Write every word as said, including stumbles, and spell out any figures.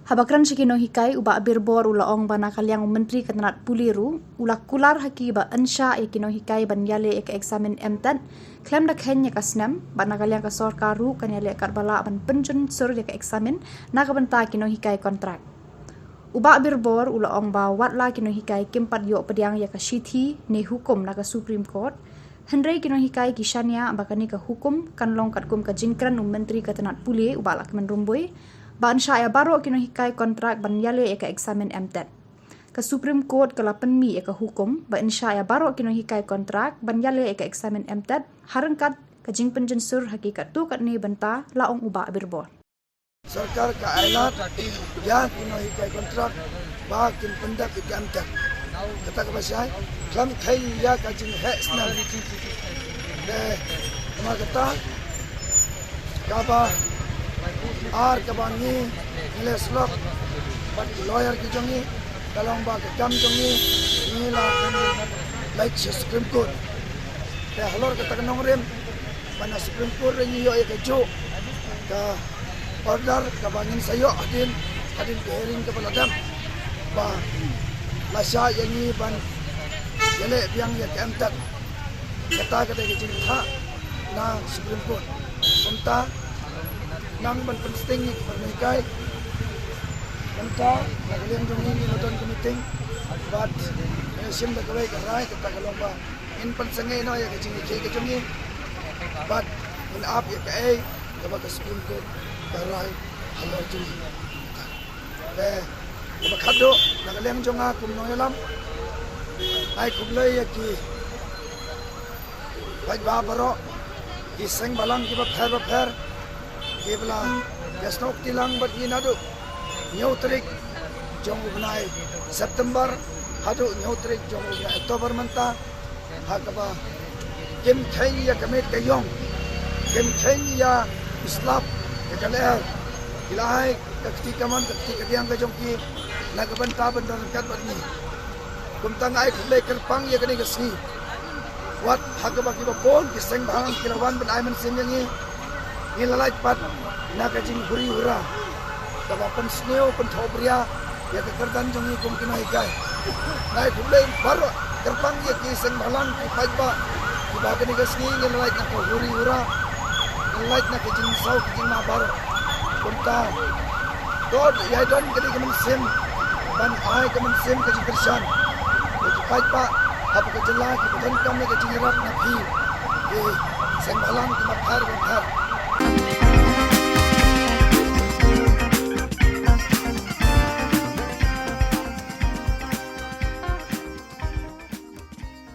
Haba kren sha ki nonghikai, u Bah Birbor u la ong ba na ka liang u Myntri ka tnat pule ruh u la kular ha ki ba yn shah ïa ki nonghikai ban ïaleh ïa ka eksamin M.Tet khlem da kheiñ ïa ka snem, bad na ka liang ka sorkar ruh kan ïaleh katba lah ban pynjynsur ïa ka eksamin na ka bynta ki nonghikai kontrak. U Bah Birbor u la ong ba wat la ki nonghikai kim pat ïoh pdiang ïa ka shithi ne hukum na ka Supreme Court, hynrei ki nonghikai ki shaniah ba kane ka hukum kan long katkum ka jingkren u Myntri ka tnat pule u Bah Lahkmen Rymbui ba yn shah ïa baroh ki nonghikai kontrak ban ïaleh ïa ka eksamin M.Tet. Ka Supreme Court ka la pynmih ïa ka hukum ba yn shah ïa baroh ki nonghikai kontrak ban ïaleh ïa ka eksamin M.Tet ha ryngkat ka jingpynjynsur ha ki katto katne bynta, la ong u Bah Birbor. Sorkar ka ai lad ïa ki nonghikai kontrak ba kin pyndep ïa ka M.Tet. Kata kaba shai, khlem kheiñ ïa ka jingheh snem. Te namar kata kaba ar kaba ngi ngi leh slok bad ki lawyer ki jong ngi, ka long ba ka kam jong ngi ngi la leit sha Supreme Court. Te halor kata ka nongrim ba na Supreme Court ruh ngi ïoh ïa kajuh ka order kaba ngin sa ïoh hadien, hadien ka hearing kaba la dep, ba la shah ïa ngi ban ïaleh biang ïa ka M.Tet. Kata ka dei ka jingthah na Supreme Court. Kumta nang ban pynsting ïa ki nonghikai. Kumta na ka liang jong ngi ngi la don ka meeting bad ngi la shim da kawei ka rai, kata ka long ba ngin pynsangeh noh ïa ka jingïakhih ka jong ngi bad ngin ap ïa kaei kaba ka Supreme Court ka rai halor jong ngi. Te kaba khatduh, na ka liang jong nga kum nongïalam, ai khublei ïa ki paidbah baroh, ki seng bhalang kiba pher bapher kiba la ïasnoh kti lang bad ngi naduh hynñiew tarik jong u bnai September haduh hynñiew tarik jong u bnai October mynta, ha kaba kim kheiñ ïa ka miet ka ïong, kim kheiñ ïa u slap ïa ka lyer. Ki la ai ka kti kamon ka kti kadiang ka jong ki na ka bynta ban don ryngkat bad ngi. Kumta nga ai khublei kyrpang ïa kane ka sngi. Wat ha kaba kiba bun ki seng bhalang ki la wan ban ai mynsiem ïa ngi, ngi la lait pat na ka jinghuri hura kaba pynsniew pynthohbria ïa ka kyrdan jong ngi kum ki nonghikai. Nga ai khublei baroh kyrpang ïa ki seng bhalang, ki paidbah, kiba kane ka sngi ngi la lait na ka huri hura, ngi la lait na ka jingsaw ka jingma baroh. Kumta to ïa don kane ka mynsiem ban ai ka mynsiem ka jingkyrshan ïa ki paidbah hapoh ka jylla kiba donkam ïa ka jingïarap na phi ki seng bhalang kiba pher bapher.